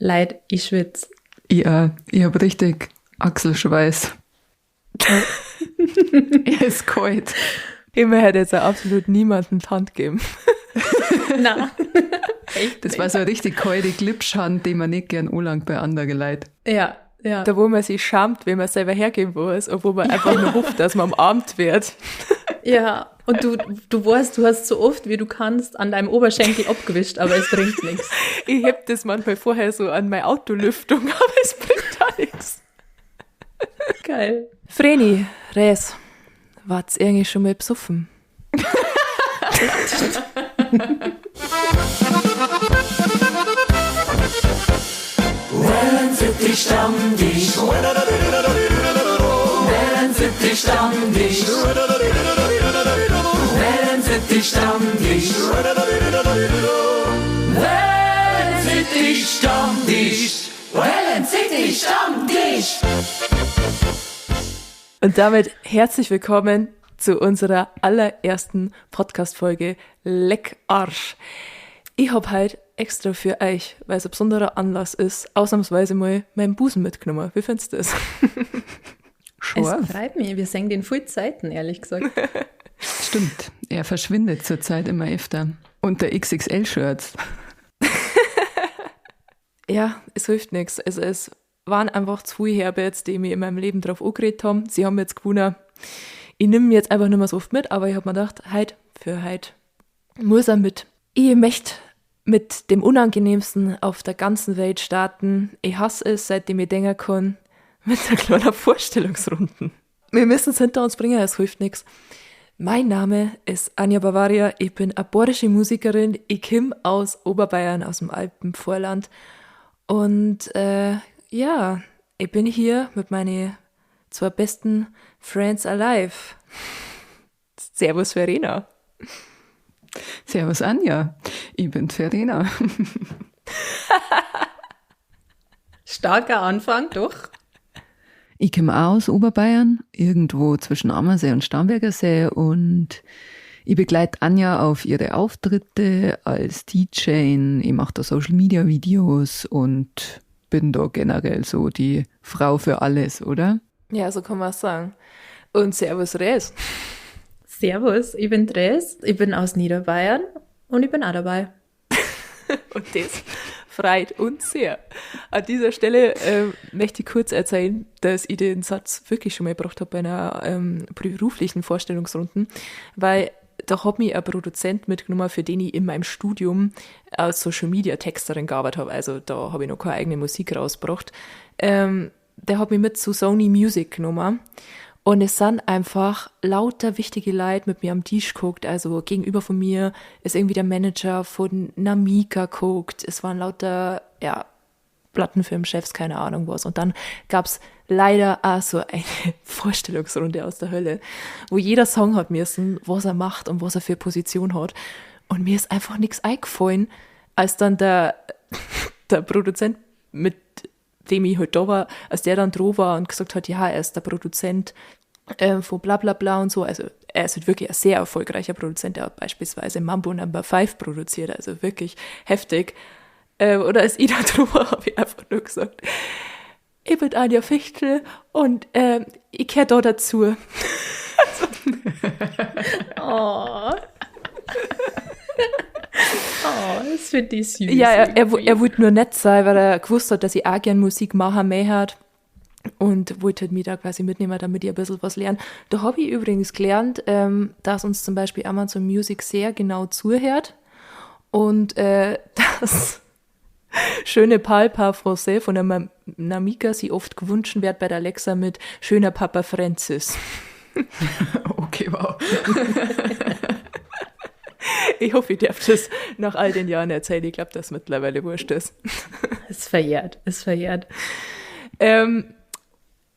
Leid, ich schwitz. Ja, ich hab richtig Achselschweiß. Er ist kalt. Ich möchte jetzt auch absolut niemandem die Hand geben. Na, echt Das war so eine richtig kalte Glipschhand, die man nicht gern anlangt bei anderen Leuten. Ja, ja. Da, wo man sich schämt, wenn man selber hergeben muss, obwohl man einfach nur hofft, dass man umarmt wird. Ja, und du weißt, du hast so oft, wie du kannst, an deinem Oberschenkel abgewischt, aber es bringt nichts. Ich heb das manchmal vorher so an meine Autolüftung, aber es bringt da nichts. Geil. Vreni, Res, wart's irgendwie schon mal besoffen? Wellensittich Stammtisch. Wellensittich Stammtisch. Wellensittich Stammtisch. Wellensittich Stammtisch. Wellensittich Stammtisch. Und damit herzlich willkommen zu unserer allerersten Podcast-Folge Leck Arsch. Ich hab heute extra für euch, weil es ein besonderer Anlass ist, ausnahmsweise mal meinen Busen mitgenommen. Wie findest du das? Scharf. Es freut mich, wir sehen den voll Zeiten, ehrlich gesagt. Stimmt, er verschwindet zurzeit immer öfter. Unter XXL-Shirts. Ja, es hilft nichts. Also es waren einfach zu viele Herberts, die mich in meinem Leben drauf angeredet haben. Sie haben jetzt gewonnen. Ich nehme ihn jetzt einfach nicht mehr so oft mit, aber ich hab mir gedacht, heut für heut muss er mit. Ich möchte mit dem Unangenehmsten auf der ganzen Welt starten. Ich hasse es, seitdem ich denken kann, mit einer kleinen Vorstellungsrunde. Wir müssen es hinter uns bringen, es hilft nichts. Mein Name ist Anja Bavaria, ich bin eine bayerische Musikerin, ich komme aus Oberbayern, aus dem Alpenvorland. Und ich bin hier mit meinen zwei besten Friends alive. Servus Verena. Servus Anja, ich bin Verena. Starker Anfang, doch. Ich komme auch aus Oberbayern, irgendwo zwischen Ammersee und Starnberger See, und ich begleite Anja auf ihre Auftritte als DJ, ich mache da Social Media Videos und bin da generell so die Frau für alles, oder? Ja, so kann man es sagen. Und Servus Res. Servus, ich bin Dres, ich bin aus Niederbayern und ich bin auch dabei. Und das freut uns sehr. An dieser Stelle möchte ich kurz erzählen, dass ich den Satz wirklich schon mal gebracht habe bei einer beruflichen Vorstellungsrunde, weil da hat mich ein Produzent mitgenommen, für den ich in meinem Studium als Social Media Texterin gearbeitet habe. Also da habe ich noch keine eigene Musik rausgebracht. Der hat mich mit zu Sony Music genommen. Und es sind einfach lauter wichtige Leute mit mir am Tisch geguckt. Also gegenüber von mir ist irgendwie der Manager von Namika geguckt. Es waren lauter, ja, Plattenfirmenchefs, keine Ahnung was. Und dann gab's leider auch so eine Vorstellungsrunde aus der Hölle, wo jeder Song hat müssen, was er macht und was er für Position hat. Und mir ist einfach nix eingefallen, als dann der Produzent, mit dem ich halt da war, als der dann dran war und gesagt hat, ja, er ist der Produzent von bla bla bla und so. Also er ist halt wirklich ein sehr erfolgreicher Produzent. Er hat beispielsweise Mambo Number 5 produziert, also wirklich heftig. Oder als ich da dran war, hab ich einfach nur gesagt, ich bin Anja Fichtl und ich gehör da dazu. Oh. Oh, das finde ich süß. Ja, er wollte nur nett sein, weil er gewusst hat, dass ich auch gern Musik machen möchte. Und wollte halt mich da quasi mitnehmen, damit ich ein bisschen was lerne. Da hab ich übrigens gelernt, dass uns zum Beispiel Amazon Music sehr genau zuhört und dass schöne Parle pas Français von der Namika sie oft gewünscht wird bei der Alexa mit schöner Papa Francis. Okay, wow. Ich hoffe, ich darf das nach all den Jahren erzählen. Ich glaub, dass mittlerweile wurscht ist. Es verjährt, es verjährt.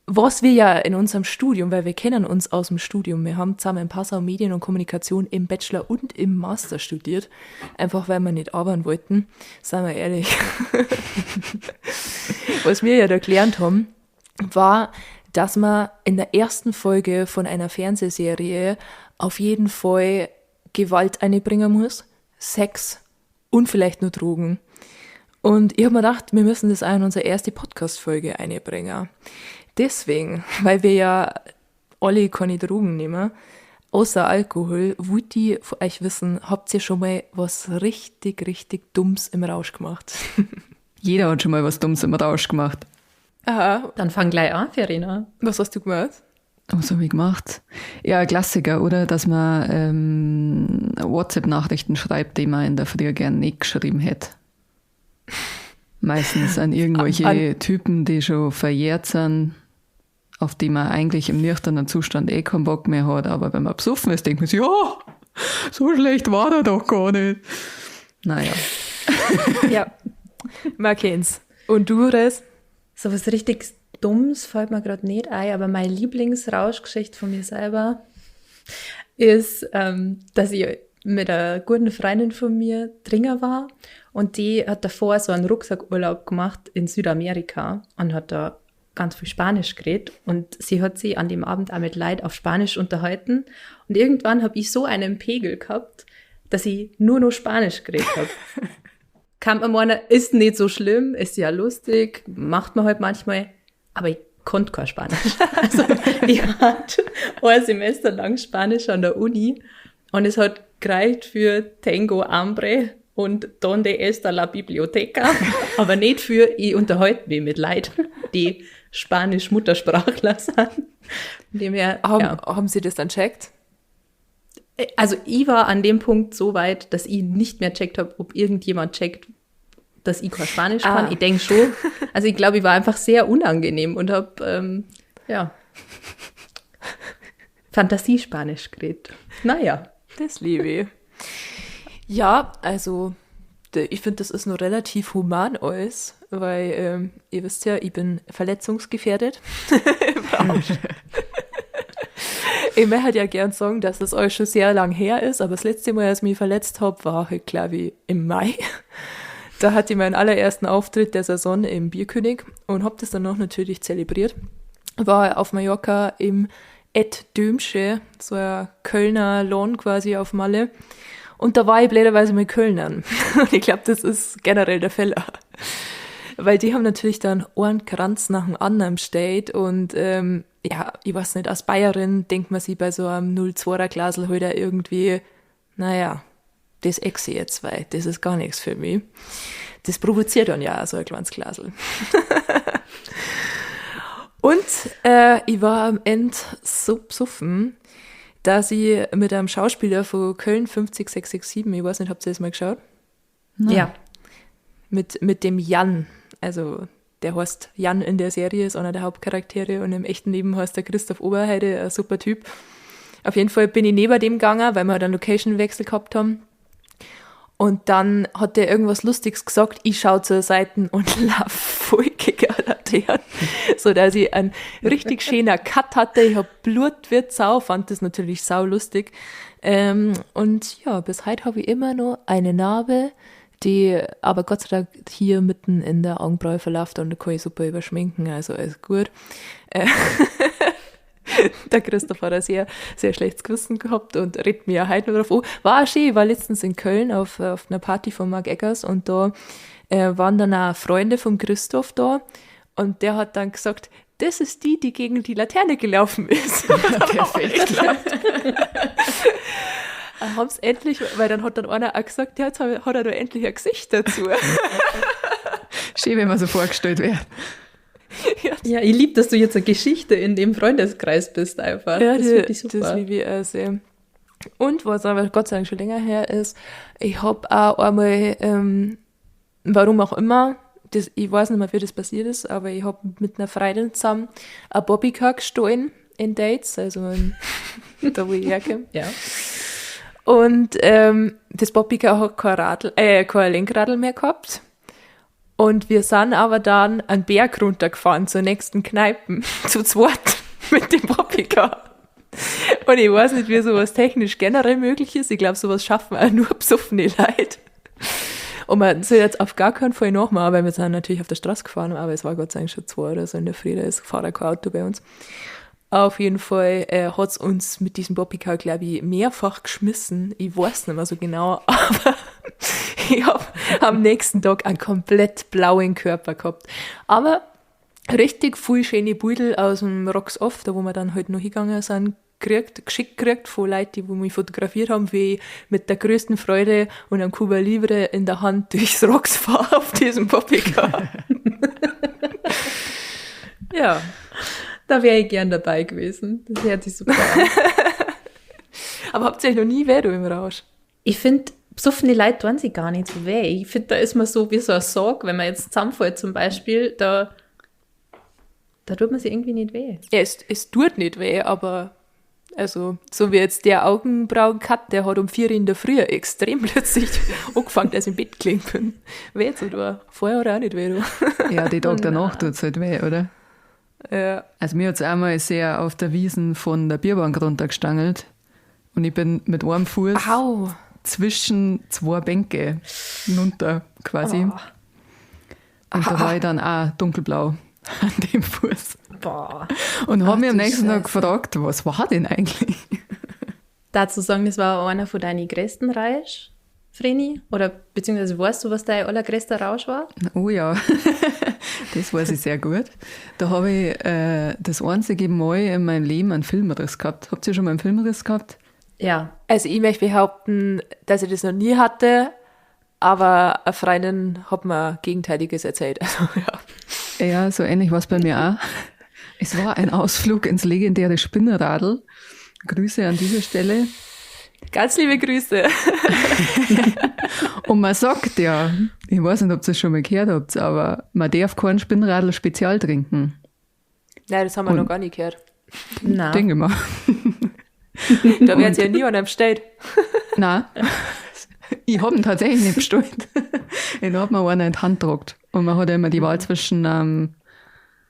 Was wir ja in unserem Studium, weil wir kennen uns aus dem Studium, wir haben zusammen in Passau Medien und Kommunikation im Bachelor und im Master studiert, einfach weil wir nicht arbeiten wollten, seien wir ehrlich. Was wir ja da gelernt haben, war, dass man in der ersten Folge von einer Fernsehserie auf jeden Fall Gewalt einbringen muss, Sex und vielleicht nur Drogen. Und ich habe mir gedacht, wir müssen das auch in unsere erste Podcast-Folge einbringen. Deswegen, weil wir ja alle keine Drogen nehmen, außer Alkohol, wollte ich von euch wissen, habt ihr schon mal was richtig, richtig Dummes im Rausch gemacht? Jeder hat schon mal was Dummes im Rausch gemacht. Aha. Dann fang gleich an, Verena. Was hast du gemacht? Was habe ich gemacht? Ja, ein Klassiker, oder? Dass man WhatsApp-Nachrichten schreibt, die man in der Früh gern nicht geschrieben hätte. Meistens an irgendwelche Typen, die schon verjährt sind, auf die man eigentlich im nüchternen Zustand eh keinen Bock mehr hat, aber wenn man besoffen ist, denkt man sich, ja, so schlecht war er doch gar nicht. Naja. Ja, man kennt's. Und du, Res? So was richtig Dummes fällt mir grad nicht ein, aber meine Lieblingsrauschgeschichte von mir selber ist, dass ich mit einer guten Freundin von mir dringer war und die hat davor so einen Rucksackurlaub gemacht in Südamerika und hat da ganz viel Spanisch geredet und sie hat sich an dem Abend auch mit Leid auf Spanisch unterhalten und irgendwann hab ich so einen Pegel gehabt, dass ich nur noch Spanisch geredet hab. Kann man meinen, ist nicht so schlimm, ist ja lustig, macht man halt manchmal, aber ich konnte kein Spanisch. Also ich hatte ein Semester lang Spanisch an der Uni und es hat gereicht für Tengo Hambre und Donde está la biblioteca, aber nicht für, ich unterhalte mich mit Leuten, die Spanisch-Muttersprachler sind. Von dem her, ja. Haben sie das dann checkt? Also ich war an dem Punkt so weit, dass ich nicht mehr checkt hab, ob irgendjemand checkt, dass ich kein Spanisch kann. Ich denk schon. Also ich glaub, ich war einfach sehr unangenehm und hab Fantasiespanisch geredet. Naja. Das liebe ich. Ja, also ich find, das ist noch relativ human alles, weil ihr wisst ja, ich bin verletzungsgefährdet. Im Rausch. Ich möchte halt ja gern sagen, dass das alles schon sehr lang her ist, aber das letzte Mal, als ich mich verletzt hab, war halt, glaub ich, im Mai. Da hatte ich meinen allerersten Auftritt der Saison im Bierkönig und hab das dann noch natürlich zelebriert. War auf Mallorca im Et Dömsche, so ein Kölner Lohn quasi auf Malle. Und da war ich blöderweise mit Kölnern. Und ich glaub, das ist generell der Fehler. Weil die haben natürlich dann einen Kranz nach dem anderen bestellt und ja, ich weiß nicht, als Bayerin denkt man sich bei so einem 0,2er Glasl halt auch irgendwie, naja, das exe ich jetzt, weil das ist gar nichts für mich. Das provoziert dann ja auch so ein kleines Glasl. Und ich war am Ende so besoffen, dass ich mit einem Schauspieler von Köln 50667, ich weiß nicht, habt ihr das mal geschaut? Nein. Ja. Mit dem Jan, also der heißt Jan in der Serie, ist einer der Hauptcharaktere und im echten Leben heißt der Christoph Oberheide, ein super Typ. Auf jeden Fall bin ich neben dem gegangen, weil wir halt einen Location-Wechsel gehabt haben. Und dann hat der irgendwas Lustiges gesagt, ich schau zur Seite und lauf voll gegen eine Laterne, so dass ich einen richtig schönen Cut hatte. Ich hab Blut wie Sau, fand das natürlich sau lustig. Und ja, bis heute hab ich immer noch eine Narbe, die aber Gott sei Dank hier mitten in der Augenbraue verläuft und da kann ich super überschminken, also alles gut. Der Christoph hat ein sehr, sehr schlechtes Gewissen gehabt und redet mir ja heute noch drauf an. War auch schön, ich war letztens in Köln auf einer Party von Marc Eggers und da waren dann auch Freunde vom Christoph da und der hat dann gesagt, das ist die, die gegen die Laterne gelaufen ist. Und dann haben wir Perfekt. gelacht. Dann haben's endlich, weil dann hat dann einer auch gesagt, ja, jetzt hat er da endlich ein Gesicht dazu. Schön, wenn man so vorgestellt wird. Ja. Ja, ich lieb, dass du jetzt eine Geschichte in dem Freundeskreis bist einfach. Ja, das finde ich super. Das liebe ich auch sehr. Und was aber Gott sei Dank schon länger her ist, ich hab auch einmal, warum auch immer, das, ich weiß nicht mehr, wie das passiert ist, aber ich hab mit einer Freundin zusammen ein Bobbycar gestohlen in Dates, also in, da wo ich herkomme. Ja. Und das Bobbycar hat kein Lenkradl mehr gehabt. Und wir sind aber dann einen Berg runtergefahren zur nächsten Kneipe, zu zweit mit dem Bobbycar. Und ich weiß nicht, wie sowas technisch generell möglich ist. Ich glaub, sowas schaffen auch nur besoffene Leute. Und man soll jetzt auf gar keinen Fall nachmachen, weil wir sind natürlich auf der Straße gefahren, aber es war Gott sei Dank schon 2 oder so in der Früh, da ist fährt auch kein Auto bei uns. Auf jeden Fall hat's uns mit diesem Bobbycar, glaub ich, mehrfach geschmissen. Ich weiß nicht mehr so genau, aber Ich habe am nächsten Tag einen komplett blauen Körper gehabt. Aber richtig viel schöne Beutel aus dem Rocks Off, da wo wir dann halt noch hingegangen sind, geschickt gekriegt von Leuten, die wo mich fotografiert haben, wie ich mit der größten Freude und einem Cuba Libre in der Hand durchs Rocks fahre auf diesem Bobbycar. Ja. Da wäre ich gern dabei gewesen. Das hört sich super an. Aber habt ihr euch noch nie weh, du im Rausch? Ich finde, besoffene Leute tun sich gar nicht so weh. Ich finde, da ist man so wie so ein Sarg, wenn man jetzt zusammenfällt zum Beispiel, da tut man sich irgendwie nicht weh. Ja, es tut nicht weh, aber also, so wie jetzt der Augenbrauen-Cut, der hat um 4 in der Früh extrem plötzlich angefangen, als ich im Bett gelegen bin. Weh so, du. Vorher hat er auch nicht weh, du. Ja, die Tag danach tut's halt weh, oder? Ja. Also mir hat's einmal sehr auf der Wiesen von der Bierbank runtergestangelt und ich bin mit einem Fuß Au. zwischen 2 Bänke runter quasi. Oh. Und da war ich dann auch dunkelblau an dem Fuß. Boah. Und hab Ach, mich am du nächsten Tag Scheiße. gefragt, was war denn eigentlich? Dazu sagen, das war einer von deinen größten Rausch, Vreni? Oder beziehungsweise weißt du, was dein allergrößter Rausch war? Oh ja, das weiß ich sehr gut. Da habe ich das einzige Mal in meinem Leben einen Filmriss gehabt. Habt ihr schon mal einen Filmriss gehabt? Ja. Also ich möchte behaupten, dass ich das noch nie hatte, aber eine Freundin hat mir Gegenteiliges erzählt. Also, ja. Ja, so ähnlich war es bei mir auch. Es war ein Ausflug ins legendäre Spinnradl. Grüße an dieser Stelle. Ganz liebe Grüße. Und man sagt ja, ich weiß nicht, ob ihr das schon mal gehört habt, aber man darf kein Spinnradl spezial trinken. Nein, das haben wir Und noch gar nicht gehört. Nein. Denke mal. Da wird ja nie einer bestellt. Nein. Ich hab ihn tatsächlich nicht bestellt. Ich hab mir einen in die Hand gedruckt. Und man hat ja immer die Wahl zwischen einem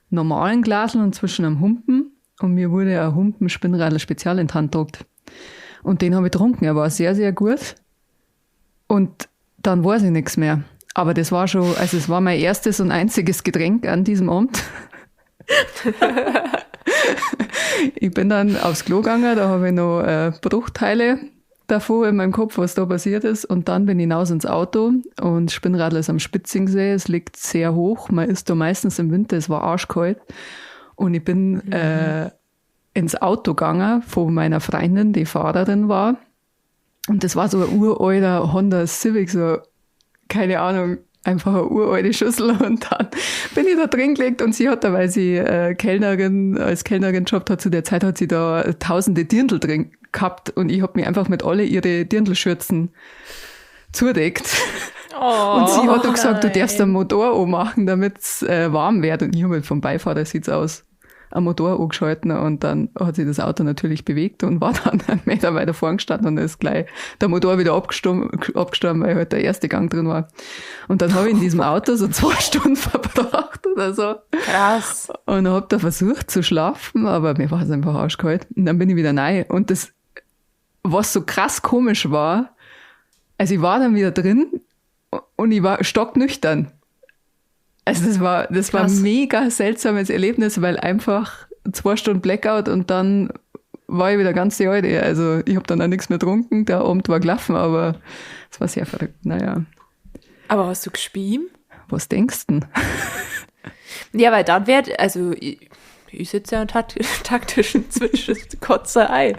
normalen Glasl und zwischen einem Humpen. Und mir wurde ein Humpen Spinnradl Spezial in die Hand gedruckt. Und den habe ich getrunken. Er war sehr, sehr gut. Und dann weiß ich nichts mehr. Aber das war schon, also es war mein erstes und einziges Getränk an diesem Abend. Ich bin dann aufs Klo gegangen, da habe ich noch Bruchteile davon in meinem Kopf, was da passiert ist. Und dann bin ich hinaus ins Auto und Spinnradl ist am Spitzingsee, es liegt sehr hoch, man ist da meistens im Winter, es war arschkalt. Und ich bin ins Auto gegangen von meiner Freundin, die Fahrerin war. Und das war so ein uralter Honda Civic, so, keine Ahnung, einfach eine uralte Schüssel. Und dann bin ich da drin gelegt und sie hat da, weil sie als Kellnerin jobbt hat, zu der Zeit hat sie da tausende Dirndl drin gehabt und ich hab mich einfach mit alle ihre Dirndlschürzen zudeckt. Oh, Und sie hat dann gesagt, du darfst nein. den Motor anmachen, damit's warm wird. Und ich hab halt vom Beifahrersitz aus am Motor angeschalten und dann hat sich das Auto natürlich bewegt und war dann einen Meter weiter vorn gestanden und ist gleich der Motor wieder abgestorben, weil halt der erste Gang drin war. Und dann habe ich in diesem Auto so 2 Stunden verbracht oder so. Krass. Und hab da versucht zu schlafen, aber mir war es einfach arschkalt. Und dann bin ich wieder rein. Und das, was so krass komisch war, also ich war dann wieder drin und ich war stocknüchtern. Also das war Krass. ein mega seltsames Erlebnis, weil einfach 2 Stunden Blackout und dann war ich wieder ganz die Alte. Also ich hab dann auch nichts mehr getrunken, der Abend war gelaufen, aber es war sehr verrückt. Naja, Aber hast du gespielt? was denkst du denn? Ja, weil dann wird, also ich sitze ja einen taktischen Zwischenkotzer ein.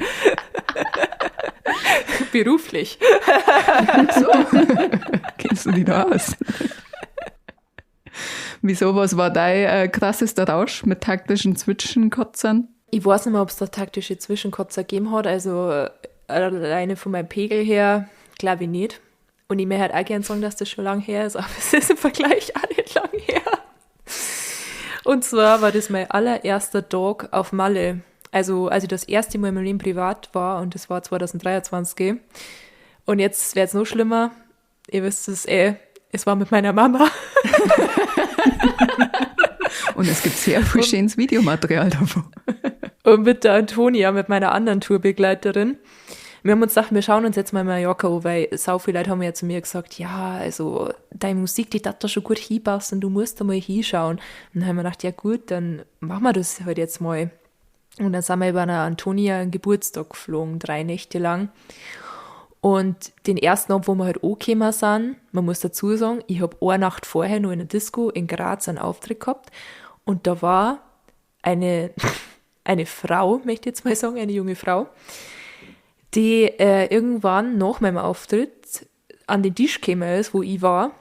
Beruflich. So, kennst du dich da aus? Wieso, was war dein krassester Rausch mit taktischen Zwischenkotzern? Ich weiß nicht mehr, ob es da taktische Zwischenkotzer gegeben hat. Also alleine von meinem Pegel her, glaube ich nicht. Und ich möchte halt auch gern sagen, dass das schon lang her ist, aber es ist im Vergleich auch nicht lang her. Und zwar war das mein allererster Tag auf Malle. Also als ich das erste Mal in meinem Leben privat war, und das war 2023. Und jetzt wird's noch schlimmer. Ihr wisst es eh, es war mit meiner Mama. Und es gibt sehr viel schönes Videomaterial davon. Und mit der Antonia, mit meiner anderen Tourbegleiterin. Wir haben uns gedacht, wir schauen uns jetzt mal Mallorca an, weil sau viele Leute haben ja zu mir gesagt, ja, also deine Musik, die darf da schon gut hinpassen, du musst da mal hinschauen. Und dann haben wir gedacht, ja gut, dann machen wir das halt jetzt mal. Und dann sind wir über einer Antonia einen Geburtstag geflogen, 3 Nächte lang. Und den ersten Abend, wo wir halt angekommen sind, man muss dazu sagen, ich habe eine Nacht vorher noch in der Disco in Graz einen Auftritt gehabt und da war eine Frau, möchte ich jetzt mal sagen, eine junge Frau, die irgendwann nach meinem Auftritt an den Tisch gekommen ist, wo ich war,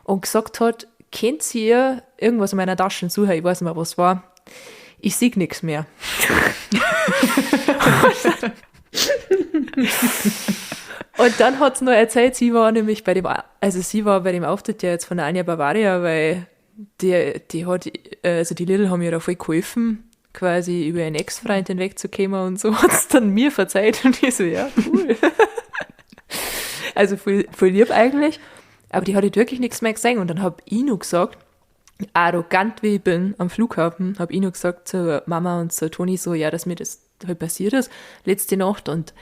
und gesagt hat, kennt ihr irgendwas in meiner Tasche suchen? Ich weiß nicht mehr, was war. Ich sehe nichts mehr. Und dann hat sie noch erzählt, sie war nämlich bei dem, also sie war bei dem Auftritt ja jetzt von der Anja Bavaria, weil die hat, also die Little haben ihr da voll geholfen, quasi über ihren Ex-Freund hinwegzukommen und so, hat es dann mir verzeiht und ich so, ja, cool. Also voll, voll lieb eigentlich, aber die hat halt wirklich nichts mehr gesehen und dann hab ich noch gesagt, arrogant wie ich bin, am Flughafen, hab ich noch gesagt zur Mama und zu Toni so, ja, dass mir das halt passiert ist, letzte Nacht und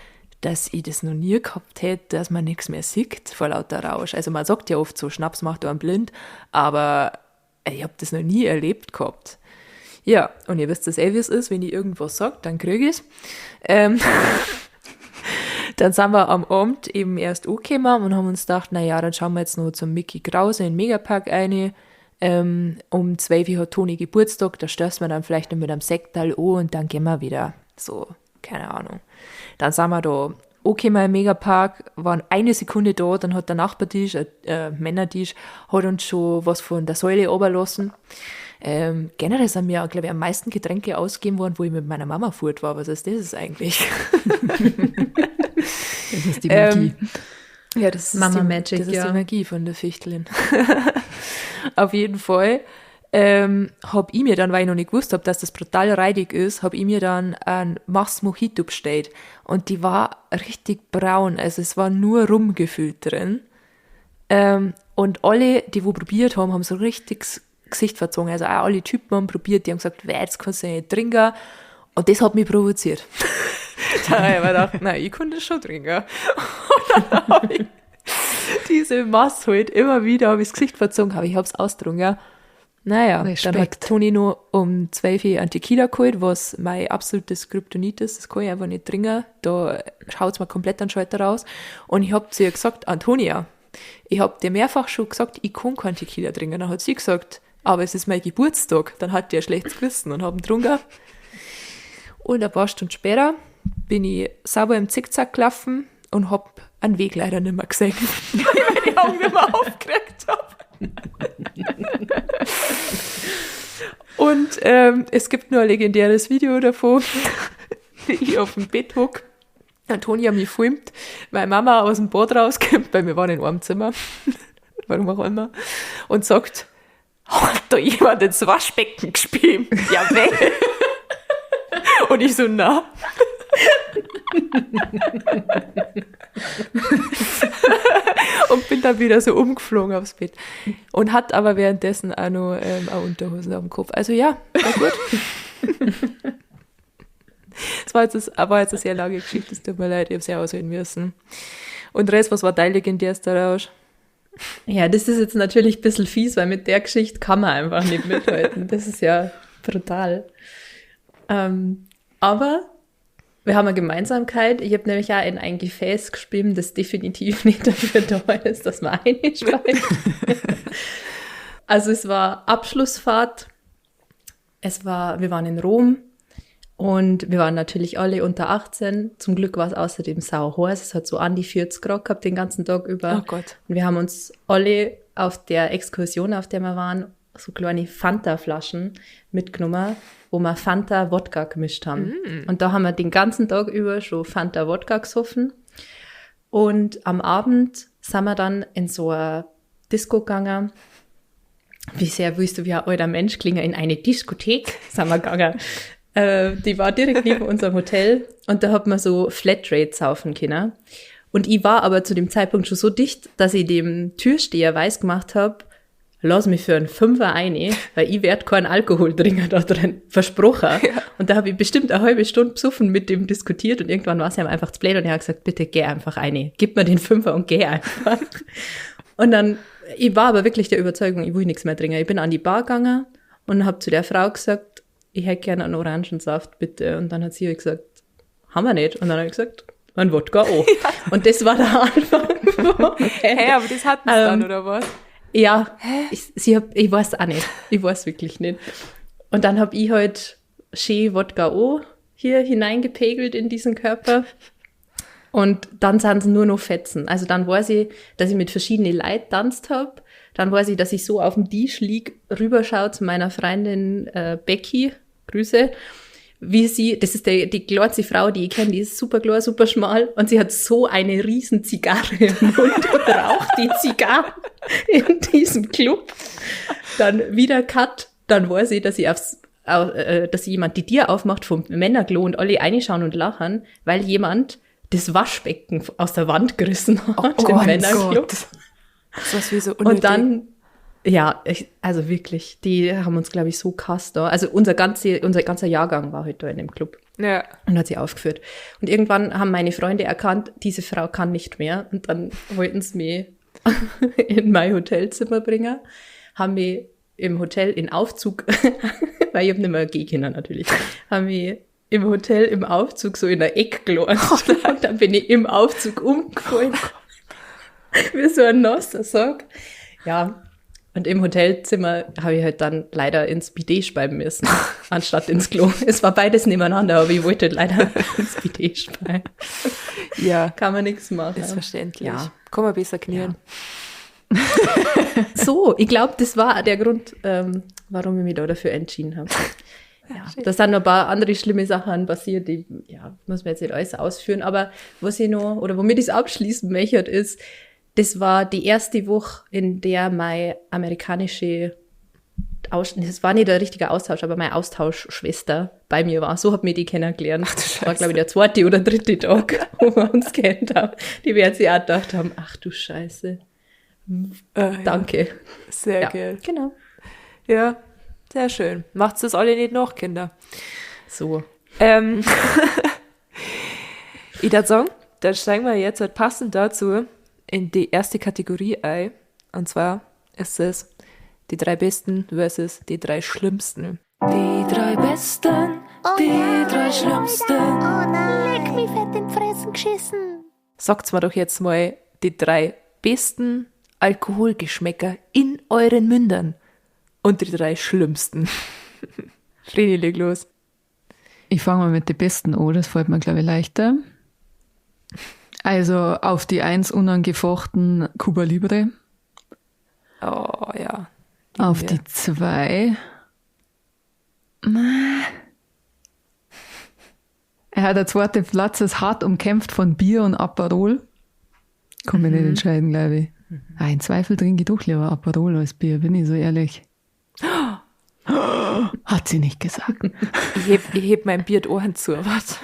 dass ich das noch nie gehabt hätte, dass man nichts mehr sieht vor lauter Rausch. Also man sagt ja oft so, Schnaps macht einen blind, aber ich hab das noch nie erlebt gehabt. Ja, und ihr wisst, dass eh, wie es ist, wenn ich irgendwas sag, dann krieg ich's. Dann sind wir am Abend eben erst angekommen und haben uns gedacht, na ja, dann schauen wir jetzt noch zum Mickey Krause in den Megapark rein. Um 12 Uhr hat Toni Geburtstag, da stößt man dann vielleicht noch mit einem Sektal an und dann gehen wir wieder. So, keine Ahnung. Dann sind wir da angekommen im Megapark, waren eine Sekunde da, dann hat der Nachbartisch, Männertisch, hat uns schon was von der Säule runterlassen. Generell sind mir, glaube ich, am meisten Getränke ausgegeben worden, wo ich mit meiner Mama fort war. Was ist das eigentlich? Das ist die Magie. Ja, das ist Mama Magic, das ist ja. die Magie von der Fichtelin. Auf jeden Fall hab ich mir dann, weil ich noch nicht gewusst hab, dass das brutal reidig ist, hab ich mir dann ein Mass Mojito bestellt. Und die war richtig braun, also es war nur Rum gefüllt drin. Und alle, die wo probiert haben, haben so richtig das Gesicht verzogen. Also auch alle Typen haben probiert, die haben gesagt, weh, das kannst du ja nicht trinken. Und das hat mich provoziert. Da hab ich mir gedacht, nein, ich kann das schon trinken. Und dann hab ich diese Mass halt immer wieder, hab ich das Gesicht verzogen, aber ich hab's austrunken. Naja, Respekt. Dann hat Toni noch um 12 Uhr einen Tequila geholt, was mein absolutes Kryptonit ist. Das kann ich einfach nicht trinken. Da schaut's mir komplett an den Schalter raus. Und ich hab zu ihr gesagt, Antonia, ich hab dir mehrfach schon gesagt, ich kann keinen Tequila trinken. Dann hat sie gesagt, aber es ist mein Geburtstag. Dann hat die ein schlechtes Gewissen und hab ihn getrunken. Und ein paar Stunden später bin ich sauber im Zickzack gelaufen und hab einen Weg leider nicht mehr gesehen, weil ich meine Augen nicht mehr aufgekriegt hab. Und es gibt nur ein legendäres Video davon, wie ich auf dem Bett hock. Antonia mich filmt, meine Mama aus dem Bad rauskommt, weil wir waren in einem Zimmer, warum auch immer, und sagt, hat da jemand ins Waschbecken gespielt? Ja, weh. Und ich so, na. Und bin dann wieder so umgeflogen aufs Bett. Und hat aber währenddessen auch noch auch Unterhosen auf dem Kopf. Also ja, war gut. Das war jetzt, eine sehr lange Geschichte, es tut mir leid, ich hab's ja ausreden müssen. Und Res, was war dein legendärster Rausch? Ja, das ist jetzt natürlich ein bisschen fies, weil mit der Geschichte kann man einfach nicht mithalten. Das ist ja brutal. Aber wir haben eine Gemeinsamkeit. Ich habe nämlich auch in ein Gefäß gespielt, das definitiv nicht dafür da ist, dass man einsteigt. Also es war Abschlussfahrt. Wir waren in Rom und wir waren natürlich alle unter 18. Zum Glück war es außerdem sauheiß. Es hat so an die 40 Grad gehabt den ganzen Tag über. Oh Gott. Und wir haben uns alle auf der Exkursion, auf der wir waren, so kleine Fanta-Flaschen mitgenommen, wo wir Fanta-Wodka gemischt haben. Mm. Und da haben wir den ganzen Tag über schon Fanta-Wodka gesoffen. Und am Abend sind wir dann in so eine Disco gegangen. Wie sehr willst du wie ein alter Mensch klingen? In eine Diskothek sind wir gegangen. Die war direkt neben unserem Hotel. Und da hat man so Flatrate saufen können. Und ich war aber zu dem Zeitpunkt schon so dicht, dass ich dem Türsteher weiß gemacht habe, lass mich für einen Fünfer ein, weil ich werd keinen Alkohol trinken da drin. Versprochen. Ja. Und da habe ich bestimmt eine halbe Stunde besoffen mit dem diskutiert und irgendwann war es ihm einfach zu blöd und er hat gesagt, bitte geh einfach ein. Gib mir den Fünfer und geh einfach. Und dann, ich war aber wirklich der Überzeugung, ich will nichts mehr trinken. Ich bin an die Bar gegangen und habe zu der Frau gesagt, ich hätte gerne einen Orangensaft, bitte. Und dann hat sie gesagt, haben wir nicht. Und dann habe ich gesagt, mein Wodka auch. Ja. Und das war der Anfang. Hä, aber das hatten sie dann, oder was? Ja, ich weiß auch nicht. Ich weiß wirklich nicht. Und dann hab ich halt schön Wodka O hier hineingepegelt in diesen Körper. Und dann sind es nur noch Fetzen. Also dann weiß ich, dass ich mit verschiedenen Leuten tanzt hab. Dann weiß ich, dass ich so auf dem Tisch lieg, rüberschaue zu meiner Freundin Becky, Grüße, wie sie, das ist die kleinste Frau, die ich kenne, die ist super klar, super schmal und sie hat so eine riesen Zigarre im Mund und raucht die Zigarre in diesem Club. Dann wieder Cut, dann weiß ich, dass sie dass jemand die Tür aufmacht vom Männerklo und alle reinschauen und lachen, weil jemand das Waschbecken aus der Wand gerissen hat im Männerklo. Gott. Das war wie so unnötig. Und dann, ja, also wirklich, die haben uns, glaube ich, so gehasst da. Also unser ganzer Jahrgang war halt da in dem Club. Ja. Und hat sie aufgeführt. Und irgendwann haben meine Freunde erkannt, diese Frau kann nicht mehr. Und dann wollten sie mich in mein Hotelzimmer bringen, haben mich im Hotel in Aufzug, weil ich hab nicht mehr gehen können natürlich, haben mich im Hotel im Aufzug so in der Ecke gelassen. Oh, und dann bin ich im Aufzug umgefallen. Wie so ein nasser Sack. Ja, und im Hotelzimmer habe ich halt dann leider ins Bidet speiben müssen, anstatt ins Klo. Es war beides nebeneinander, aber ich wollte halt leider ins Bidet speiben. Ja. Kann man nichts machen. Ist verständlich. Ja. Kann man besser knien. Ja. So, ich glaube, das war der Grund, warum ich mich da dafür entschieden habe. Ja, da sind noch ein paar andere schlimme Sachen passiert, die, ja, muss man jetzt nicht alles ausführen, aber was ich noch, oder womit ich es abschließen möchte, ist, das war die erste Woche, in der meine amerikanische, das war nicht der richtige Austausch, aber meine Austauschschwester bei mir war. So hat mir die kennengelernt. Ach, du Scheiße. Das war, glaube ich, der zweite oder dritte Tag, wo wir uns kennt haben. Die werden sich auch gedacht haben, ach du Scheiße. Danke. Ja. Sehr geil. Genau. Ja, sehr schön. Macht's das alle nicht noch, Kinder. So. Ich würde sagen, dann steigen wir jetzt halt passend dazu in die erste Kategorie ein. Und zwar ist es die 3 Besten versus die 3 Schlimmsten. Die 3 Besten, die 3 Schlimmsten. Oh nein. Leck mich fett in die Fressen geschissen. Sagt's mir doch jetzt mal die 3 besten Alkoholgeschmäcker in euren Mündern und die 3 Schlimmsten. Vreni, leg los. Ich fange mal mit den Besten an, das fällt mir, glaube ich, leichter. Also auf die 1 unangefochten Cuba Libre. Oh ja. Auf die 2. Ja, der zweite Platz ist hart umkämpft von Bier und Aperol. Kann mich nicht entscheiden, glaube ich. Ah, in Zweifel trinke ich doch lieber Aperol als Bier, bin ich so ehrlich. Hat sie nicht gesagt. Ich heb mein Bier die Ohren zu, was?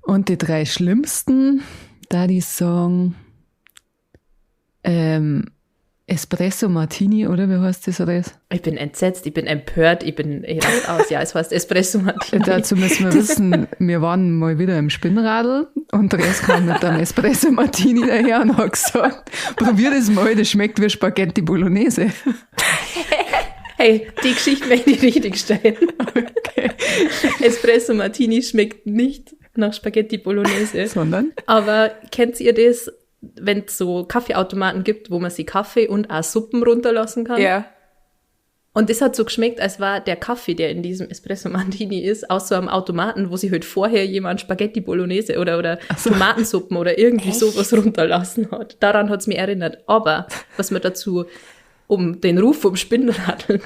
Und die 3 schlimmsten, da die sagen, Espresso Martini, oder wie heißt das? Oder? Ich bin entsetzt, ich bin empört, ich raste aus. Ja, es heißt Espresso Martini. Dazu müssen wir wissen, wir waren mal wieder im Spinnradl und der Rest kam mit einem Espresso Martini daher und hat gesagt, probier das mal, das schmeckt wie Spaghetti Bolognese. Hey, die Geschichte möchte ich richtig stellen. Okay. Espresso Martini schmeckt nicht nach Spaghetti Bolognese. Sondern? Aber kennt ihr das, wenn es so Kaffeeautomaten gibt, wo man sich Kaffee und auch Suppen runterlassen kann? Ja. Und das hat so geschmeckt, als war der Kaffee, der in diesem Espresso Martini ist, aus so einem Automaten, wo sich halt vorher jemand Spaghetti Bolognese oder so. Tomatensuppen oder irgendwie sowas runterlassen hat. Daran hat's mich erinnert. Aber was man dazu, um den Ruf vom Spinnradl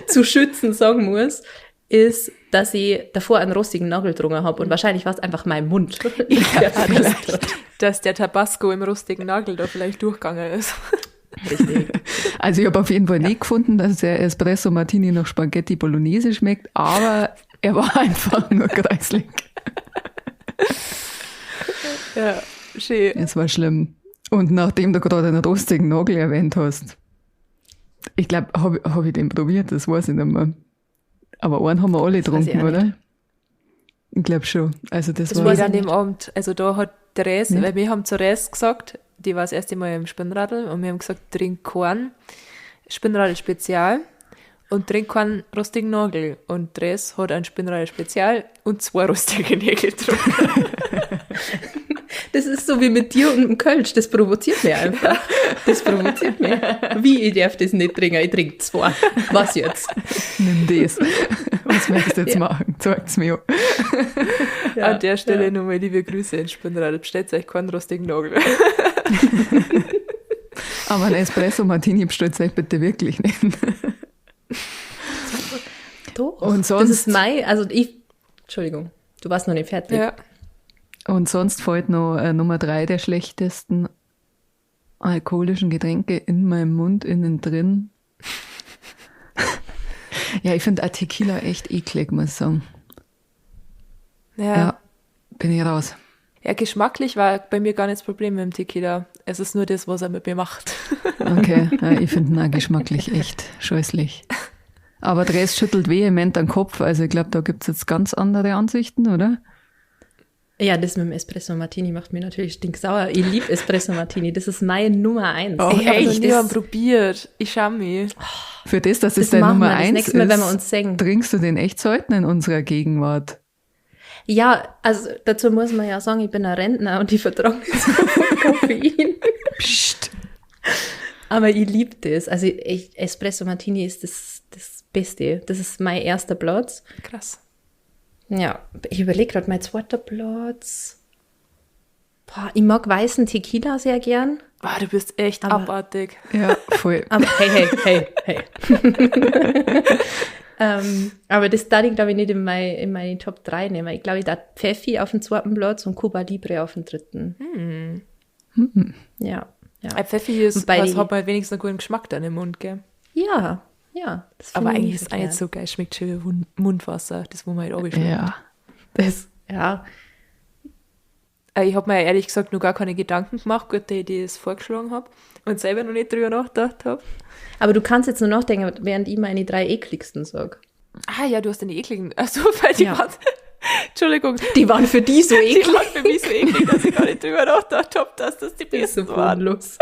zu schützen, sagen muss, ist, dass ich davor einen rostigen Nagel drungen habe und wahrscheinlich war es einfach mein Mund. Ja, vielleicht, dass der Tabasco im rostigen Nagel da vielleicht durchgegangen ist. Richtig. Also ich habe auf jeden Fall nicht gefunden, dass der Espresso Martini nach Spaghetti Bolognese schmeckt, aber er war einfach nur kreislig. Ja, schön. Es war schlimm. Und nachdem du gerade einen rostigen Nagel erwähnt hast, ich glaube, hab ich den probiert, das weiß ich nicht mehr. Aber einen haben wir alle getrunken, oder? Ich glaube schon. Also das war an dem Abend. Also da hat Therese, weil wir haben zu Therese gesagt, die war das erste Mal im Spinnradl und wir haben gesagt, trink keinen Spinnradl Spezial. Und trinke keinen rostigen Nagel. Und Dress hat einen Spinnradl Spezial und 2 rostige Nägel getrunken. Das ist so wie mit dir und dem Kölsch. Das provoziert mich einfach. Das provoziert mich. Wie, ich darf das nicht trinken? Ich trinke 2. Was jetzt? Nimm das. Was möchtest du jetzt machen? Zeig's mir. Ja, an der Stelle nochmal liebe Grüße in Spinnradl. Bestellt euch keinen rostigen Nagel. Aber ein Espresso Martini bestellt euch bitte wirklich nicht. Doch. Und sonst, das ist mein, also ich, Entschuldigung, du warst noch nicht fertig. Ja. Und sonst fällt noch Nummer 3 der schlechtesten alkoholischen Getränke in meinem Mund innen drin. Ja, ich find auch Tequila echt eklig, muss ich sagen. Ja. Ja, bin ich raus. Ja, geschmacklich war bei mir gar nicht das Problem mit dem Tequila. Es ist nur das, was er mit mir macht. Okay, ja, ich find ihn auch geschmacklich echt scheußlich. Aber Dress schüttelt vehement den Kopf. Also ich glaub, da gibt's jetzt ganz andere Ansichten, oder? Ja, das mit dem Espresso Martini macht mir natürlich stinksauer. Ich lieb Espresso Martini. Das ist meine Nummer 1. Oh, ich hab's noch echt? nie mal probiert. Ich scham mich. Für das, dass es Das deine machen Nummer wir das 1 nächste Mal, wenn wir ist, uns sehen. trinkst du den echt selten in unserer Gegenwart. Ja, also dazu muss man ja sagen, ich bin ein Rentner und ich vertrage nicht so viel Koffein. Psst. Aber ich lieb das. Also ich, Espresso Martini ist das Beste. Das ist mein erster Platz. Krass. Ja, ich überlege gerade, mein zweiter Platz. Boah, ich mag weißen Tequila sehr gern. Boah, du bist echt Aber abartig. Ja, voll. Aber hey, hey, hey, hey. Aber das darf ich, glaube ich, nicht in meine Top 3 nehmen. Ich glaube, ich darf Pfeffi auf dem zweiten Platz und Cuba Libre auf dem dritten. Ja, ja. Ein Pfeffi ist, Und bei was die hat man wenigstens einen guten Geschmack dann im Mund, gell? Ja, ja. Das find Aber ich eigentlich nicht ist es auch nicht verkehrt. so geil. Schmeckt schön wie Mundwasser, das wo man halt runterschluckt. Ja. Das, ja. Ich hab mir ja ehrlich gesagt noch gar keine Gedanken gemacht, gut, dass ich das vorgeschlagen hab und selber noch nicht drüber nachgedacht hab. Aber du kannst jetzt nur nachdenken, während ich meine 3 ekligsten sag. Ah ja, du hast den ekligen. Achso, weil die Ja. waren. Entschuldigung. Die waren für die so Die eklig. waren für mich so eklig, dass ich gar nicht drüber nachgedacht hab, dass das die Das ist so besten waren. bodenlos.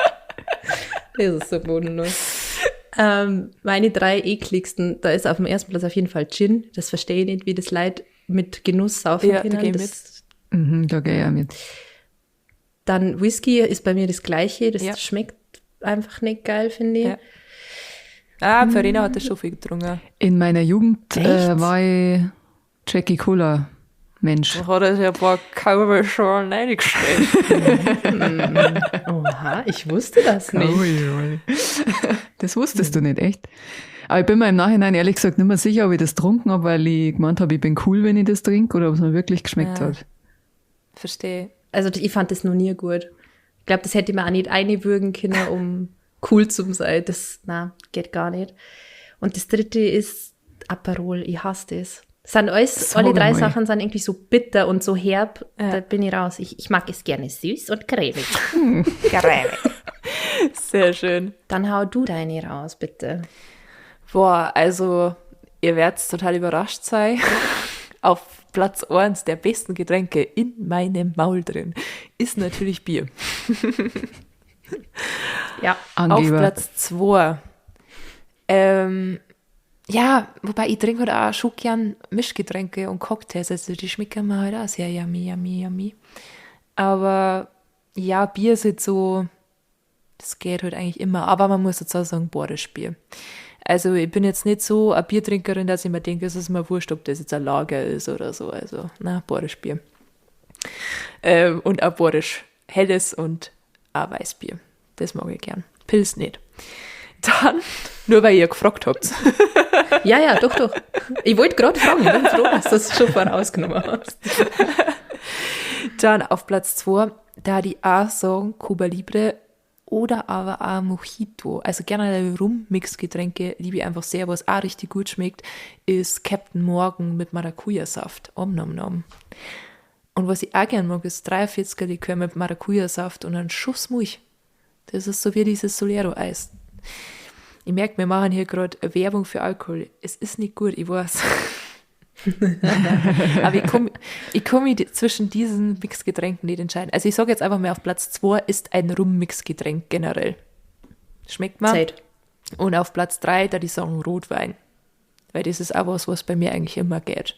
Das ist so bodenlos. Meine 3 ekligsten, da ist auf dem ersten Platz auf jeden Fall Gin. Das verstehe ich nicht, wie das Leid mit Genuss saufen Ja, da können. geh ich Das, Da geh ich auch mit. Dann Whisky ist bei mir das Gleiche. Das Ja. schmeckt einfach nicht geil, finde ich. Ja. Ah, Verena hat das schon viel getrunken. In meiner Jugend, Echt? war ich Jackie Cola Mensch. Da hat er sich ein paar Cowboy schon reingestellt. Oha, ich wusste das nicht. Das wusstest du nicht, echt? Aber ich bin mir im Nachhinein ehrlich gesagt nicht mehr sicher, ob ich das getrunken hab, weil ich gemeint hab, ich bin cool, wenn ich das trinke, oder ob es mir wirklich geschmeckt Ja. hat. Verstehe. Also ich fand das noch nie gut. Ich glaub, das hätte ich mir auch nicht einwürgen können, um cool zu sein. Das, na, geht gar nicht. Und das dritte ist Aperol. Ich hasse das. Sind alles, Sag alle 3 mal. Sachen sind irgendwie so bitter und so herb. Ja. Da bin ich raus. Ich mag es gerne süß und cremig. Cremig. Sehr schön. Dann hau du deine raus, bitte. Boah, also ihr werdet total überrascht sein. Auf Platz 1 der besten Getränke in meinem Maul drin ist natürlich Bier. Ja. Auf Angeber. Platz 2. Ja, wobei ich trinke halt auch schon gern Mischgetränke und Cocktails, also die schmecken mir halt auch sehr yummy, yummy, yummy. Aber ja, Bier ist halt so, das geht halt eigentlich immer, aber man muss dazu sagen, bayerisch Bier. Also ich bin jetzt nicht so eine Biertrinkerin, dass ich mir denke, es ist mir wurscht, ob das jetzt ein Lager ist oder so, also na, bayerisch Bier. Und auch bayerisch helles und auch Weißbier. Das mag ich gern. Pils nicht. Dann, nur weil ihr gefragt habt. Ja, ja, doch, doch. Ich wollte gerade fragen, ich bin froh, dass du das schon vorausgenommen hast. Dann auf Platz 2, da die auch sagen, Cuba Libre oder aber auch Mojito. Also generell Rum-Mix-Getränke liebe ich einfach sehr. Was auch richtig gut schmeckt, ist Captain Morgan mit Maracuja-Saft. Om nom nom. Und was ich auch gern mag, ist 43er Likör mit Maracuja-Saft und einen Schuss Milch. Das ist so wie dieses Solero-Eis. Ich merke, wir machen hier gerade Werbung für Alkohol. Es ist nicht gut, ich weiß. Aber ich komm mich zwischen diesen Mixgetränken nicht entscheiden. Also ich sage jetzt einfach mal, auf Platz 2 ist ein Rum-Mixgetränk generell. Schmeckt mir. Zeit. Und auf Platz 3, da die sagen Rotwein. Weil das ist auch was, was bei mir eigentlich immer geht.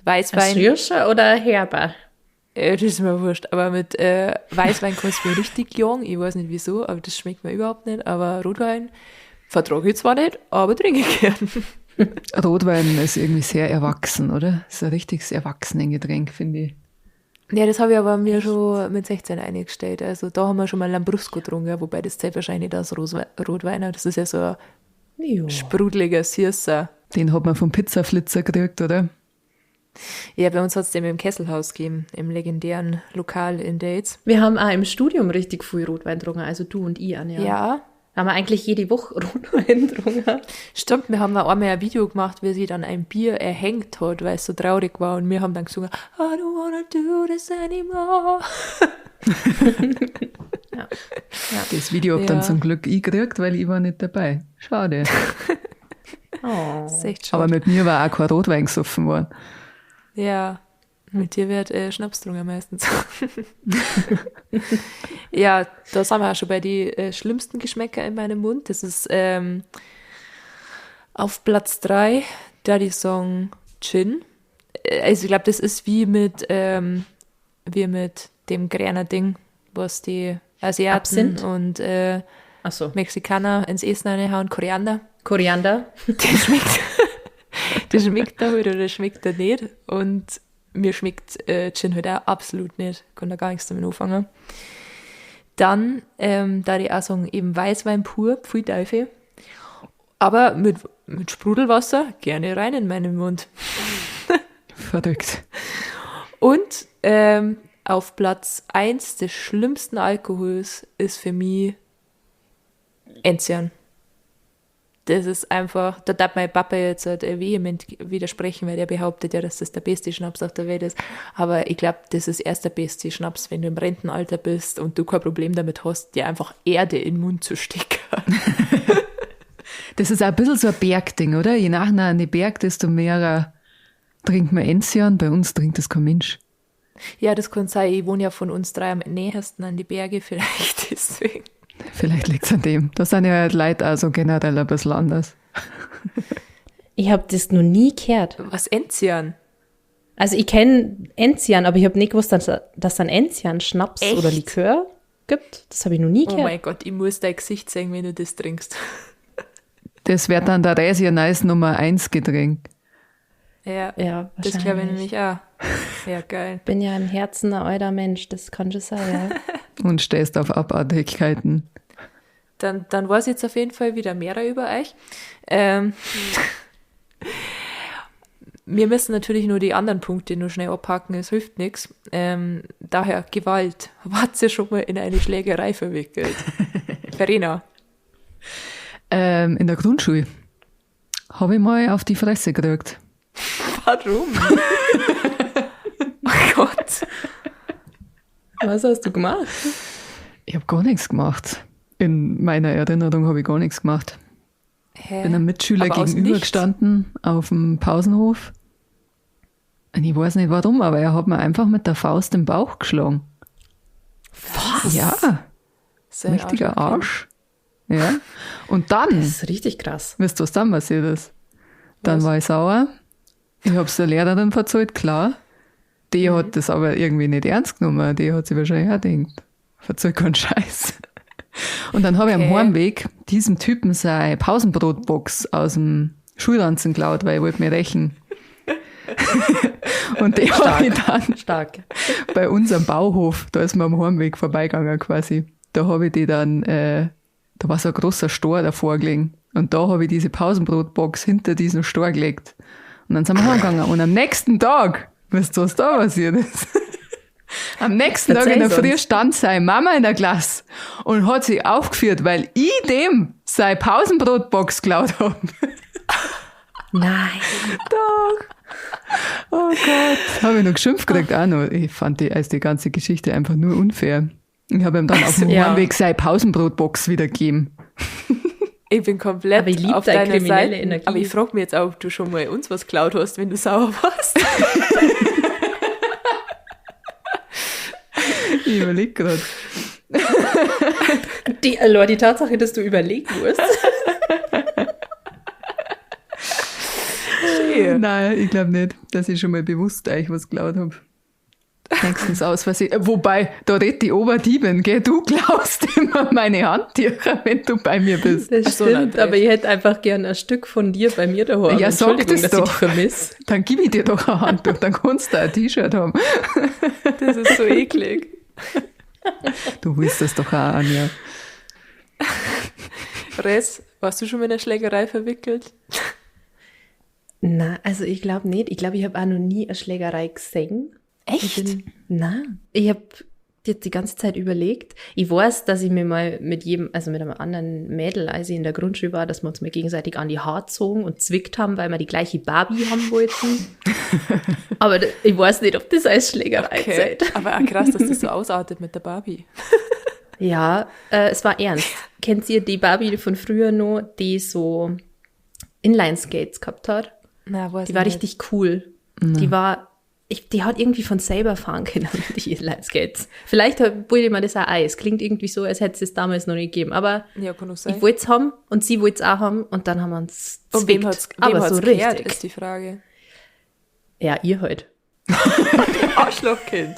Weißwein. Ein süßer oder ein herber? Das ist mir wurscht. Aber mit Weißwein kannst du mir richtig jagen. Ich weiß nicht wieso, aber das schmeckt mir überhaupt nicht. Aber Rotwein vertrage ich zwar nicht, aber trinke ich gern. Rotwein ist irgendwie sehr erwachsen, oder? Das ist ein richtiges Erwachsenengetränk, finde ich. Ja, das habe ich aber mir schon mit 16 eingestellt. Also da haben wir schon mal Lambrusco getrunken, wobei das zählt wahrscheinlich nicht als Rotwein. Das ist ja so ein sprudeliger, süßer. Den hat man vom Pizzaflitzer gekriegt, oder? Ja, bei uns hat's den im Kesselhaus gegeben, im legendären Lokal in Dates. Wir haben auch im Studium richtig viel Rotwein getrunken, also du und ich, Anja. Ja. Da haben wir eigentlich jede Woche Rotwein getrunken. Stimmt, wir haben auch einmal ein Video gemacht, wie sie dann ein Bier erhängt hat, weil es so traurig war. Und wir haben dann gesungen, I don't wanna do this anymore. Ja. Ja. Das Video hab dann zum Glück ich gekriegt, weil ich war nicht dabei. Schade. Oh. Das ist echt schade. Aber mit mir war auch kein Rotwein gesoffen worden. Ja, mit dir wird Schnaps getrunken meistens. Ja, da sind wir auch schon bei den schlimmsten Geschmäcker in meinem Mund. Das ist auf Platz 3, da die Song Gin. Also ich glaub, das ist wie mit dem Gräner Ding, was die Asiaten Absinth? und Ach so. Mexikaner ins Essen reinhauen, Koriander. Koriander. Der schmeckt da halt oder schmeckt da nicht. Und mir schmeckt Gin halt auch absolut nicht. Kann da gar nichts damit anfangen. Dann, da die auch sagen, eben Weißwein pur, pfui Teufel. Aber mit Sprudelwasser gerne rein in meinen Mund. Verrückt. Und auf Platz 1 des schlimmsten Alkohols ist für mich Enzian. Das ist einfach, da darf mein Papa jetzt halt vehement widersprechen, weil der behauptet ja, dass das der beste Schnaps auf der Welt ist. Aber ich glaub, das ist erst der beste Schnaps, wenn du im Rentenalter bist und du kein Problem damit hast, dir einfach Erde in den Mund zu stecken. Das ist auch ein bisschen so ein Bergding, oder? Je nachher an die Berg, desto mehr trinkt man Enzian. Bei uns trinkt das kein Mensch. Ja, das kann sein. Ich wohne ja von uns drei am nähersten an die Berge, vielleicht deswegen. Vielleicht liegt's an dem. Da sind ja halt Leute auch so generell ein bisschen anders. Ich hab das noch nie gehört. Was, Enzian? Also ich kenn Enzian, aber ich hab nicht gewusst, dass dann Enzian Schnaps Echt? oder Likör gibt. Das hab ich noch nie Oh gehört. mein Gott, ich muss dein Gesicht sehen, wenn du das trinkst. Das wär dann der Reisi Nice Nummer 1 Getränk. Ja, Ja, das glaub ich wahrscheinlich. nämlich auch. Ja, geil. Ich bin ja im Herzen ein alter Mensch, das kann schon sein, ja. Und stehst auf Abartigkeiten. Dann weiß ich jetzt auf jeden Fall wieder mehr über euch. Wir müssen natürlich nur die anderen Punkte nur schnell abhaken, es hilft nix. Daher Gewalt. Wart ihr schon mal in eine Schlägerei verwickelt? Verena. In der Grundschule habe ich mal auf die Fresse gekriegt. Warum? Oh Gott. Was hast du gemacht? Ich habe gar nichts gemacht. In meiner Erinnerung habe ich gar nichts gemacht. Hä? Bin einem Mitschüler Aber aus gegenüber nichts? gestanden auf dem Pausenhof. Und ich weiß nicht warum, aber er hat mir einfach mit der Faust im Bauch geschlagen. Was? Ja, So ein richtiger Arschloch. Arsch. Ja. Und dann, Das ist richtig krass. wisst ihr, was dann passiert ist? Dann Was? war ich sauer. Ich hab's der Lehrerin verzeiht, klar. Die hat das aber irgendwie nicht ernst genommen. Die hat sich wahrscheinlich auch gedacht, verzeih keinen Scheiß. Und dann habe ich am Heimweg diesem Typen seine Pausenbrotbox aus dem Schulranzen geklaut, weil ich wollte mich rächen. Und die habe ich dann Stark. bei unserem Bauhof, da ist man am Heimweg vorbeigegangen quasi. Da habe ich die dann, da war so ein großer Stor davor gelegen. Und da habe ich diese Pausenbrotbox hinter diesen Stor gelegt. Und dann sind wir heimgegangen. Und am nächsten Tag, weißt du, was da passiert ist? Am nächsten Tag in der Erzähl's Früh uns. stand seine Mama in der Klasse und hat sie aufgeführt, weil ich dem seine Pausenbrotbox geklaut habe. Nein. Doch. Oh Gott. Habe ich noch geschimpft gekriegt auch noch. Ich fand die ganze Geschichte einfach nur unfair. Ich habe ihm dann auf dem Ja. Heimweg seine Pausenbrotbox wiedergegeben. Ich bin komplett Aber ich lieb auf deine deiner kriminelle Seite. Energie. Aber ich frag mich jetzt auch, ob du schon mal uns was geklaut hast, wenn du sauer warst. Ich überleg grad. Die, allein die Tatsache, dass du überlegen musst. Okay. Nein, ich glaube nicht, dass ich schon mal bewusst euch was geklaut habe. Nächstens aus Versehen. Wobei, da redet die Oberdiebin, gell? Du klaust immer meine Handtücher, wenn du bei mir bist. Das Ach so, na, stimmt, aber ich hätte einfach gern ein Stück von dir bei mir daheim. Ja, sag Entschuldigung, das dass doch. ich dich vermisse. Dann gib ich dir doch ein Handtuch, dann kannst du ein T-Shirt haben. Das ist so eklig. Du willst das doch auch, Anja. Res, warst du schon mal in eine Schlägerei verwickelt? Na, also ich glaube nicht. Ich glaube, ich habe auch noch nie eine Schlägerei gesehen. Echt? Na, ich habe jetzt die ganze Zeit überlegt. Ich weiß, dass ich mir mal mit jedem, also mit einem anderen Mädel, als ich in der Grundschule war, dass wir uns mal gegenseitig an die Haare zogen und zwickt haben, weil wir die gleiche Barbie haben wollten. Aber ich weiß nicht, ob das als Schlägerei Okay. zählt. Aber auch krass, dass das so ausartet mit der Barbie. Ja, es war ernst. Kennt ihr die Barbie von früher noch, die so Inline-Skates gehabt hat? Na, weiß Die war ich nicht. richtig cool. Die war, die hat irgendwie von selber fahren können, die Inline-Skates. Vielleicht bilde ich mir das auch ein. Es klingt irgendwie so, als hätte es das damals noch nicht gegeben. Aber Ja, kann auch sein. ich wollte es haben und sie wollte es auch haben und dann haben wir uns Und wem zwickt. hat's, wem Aber hat's so gehört, richtig. ist die Frage. Ja, ihr halt. Arschlochkind.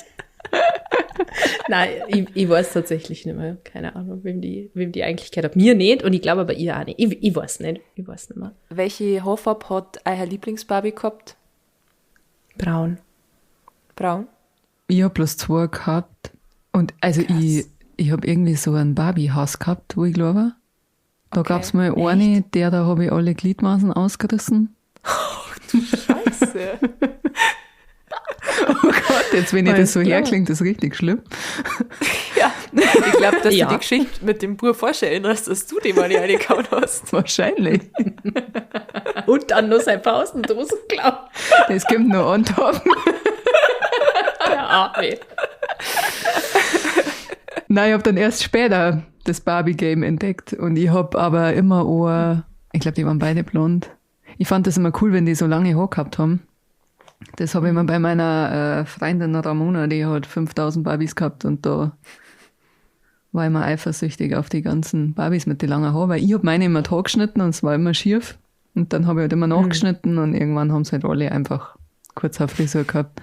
Nein, ich weiß tatsächlich nicht mehr. Keine Ahnung, wem die eigentlich gehört hat. Mir nicht und ich glaube aber ihr auch nicht. Ich weiß nicht. Ich weiß nicht mehr. Welche Haarfarbe hat euer Lieblingsbarbie gehabt? Braun. Braun? Ich hab bloß zwei gehabt. Und also ich hab irgendwie so einen Barbie-Hass gehabt, wo ich glaube. Da Okay. gab's mal eine, der da habe ich alle Gliedmaßen ausgerissen. Scheiße. Oh Gott, jetzt wenn ich das Alles so klar. herklingt, das ist richtig schlimm. Ja. Ich glaube, dass Ja. du die Geschichte mit dem Bub vorher erinnerst, dass du dem mal nicht reingehauen hast. Wahrscheinlich. Und dann noch seine Pausendosen geklaut. Das kommt noch on top. Der Arme. Nein, ich habe dann erst später das Barbie-Game entdeckt und ich habe aber immer auch, ich glaube, die waren beide blond. Ich fand das immer cool, wenn die so lange Haare gehabt haben. Das habe ich immer bei meiner Freundin Ramona, die hat 5000 Barbies gehabt und da war ich immer eifersüchtig auf die ganzen Barbies mit den langen Haaren, weil ich habe meine immer die geschnitten und es war immer schief und dann habe ich halt immer nachgeschnitten und irgendwann haben sie halt alle einfach kurz eine Frisur gehabt.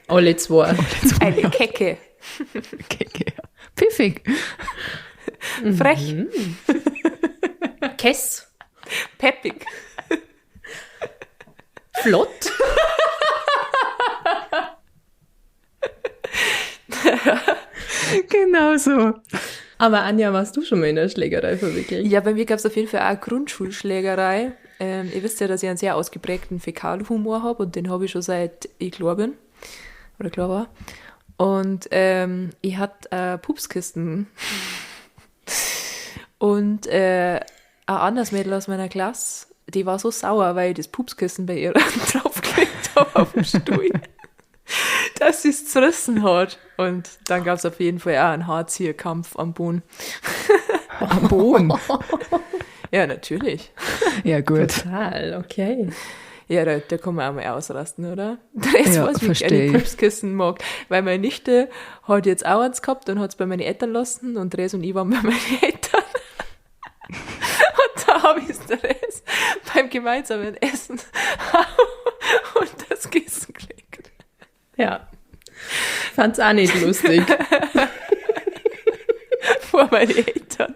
Alle zwei. Eine Kecke. Okay, Pfiffig. Frech. Kess. Peppig. Flott. Genau so. Aber Anja, warst du schon mal in der Schlägerei verwickelt? Ja, bei mir gab es auf jeden Fall auch eine Grundschulschlägerei. Ihr wisst ja, dass ich einen sehr ausgeprägten Fäkalhumor habe und den habe ich schon seit ich klar bin. Oder klar war. Und ich hatte Pupskisten. Und ein anderes Mädel aus meiner Klasse, die war so sauer, weil ich das Pupskissen bei ihr draufgelegt habe auf dem Stuhl, dass sie es zerrissen hat. Und dann gab es auf jeden Fall auch einen Haarzieherkampf am Boden. Am Boden. Ja, natürlich. Ja, gut. Total, okay. Ja, da kann man auch mal ausrasten, oder? Das Ja, weiß, wie ich versteh gerne ich. Pupskissen mag. Weil meine Nichte hat jetzt auch eins gehabt und hat es bei meinen Eltern lassen und Dres und ich waren bei meinen Eltern. Und da habe ich es Dres beim gemeinsamen Essen und das Kissen gelegt. Ja. Fand's auch nicht lustig. Vor meine Eltern.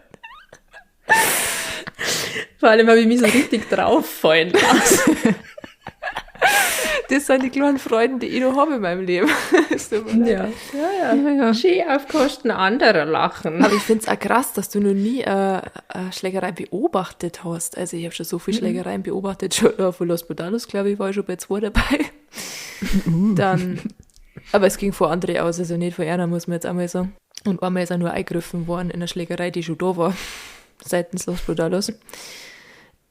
Vor allem habe ich mich so richtig drauffallen lassen. Das sind die kleinen Freuden, die ich noch habe in meinem Leben. Es tut mir leid. Ja, ja, ja. Ja, ja. Schön auf Kosten anderer lachen. Aber ich finde es auch krass, dass du noch nie eine Schlägerei beobachtet hast. Also ich habe schon so viele Schlägereien beobachtet. Schon von Los Podalos, glaube ich, war ich schon bei zwei dabei. Dann, aber es ging vor André aus, also nicht vor einer, muss man jetzt einmal sagen. Und einmal ist er nur eingegriffen worden in einer Schlägerei, die schon da war, seitens Los Podalos.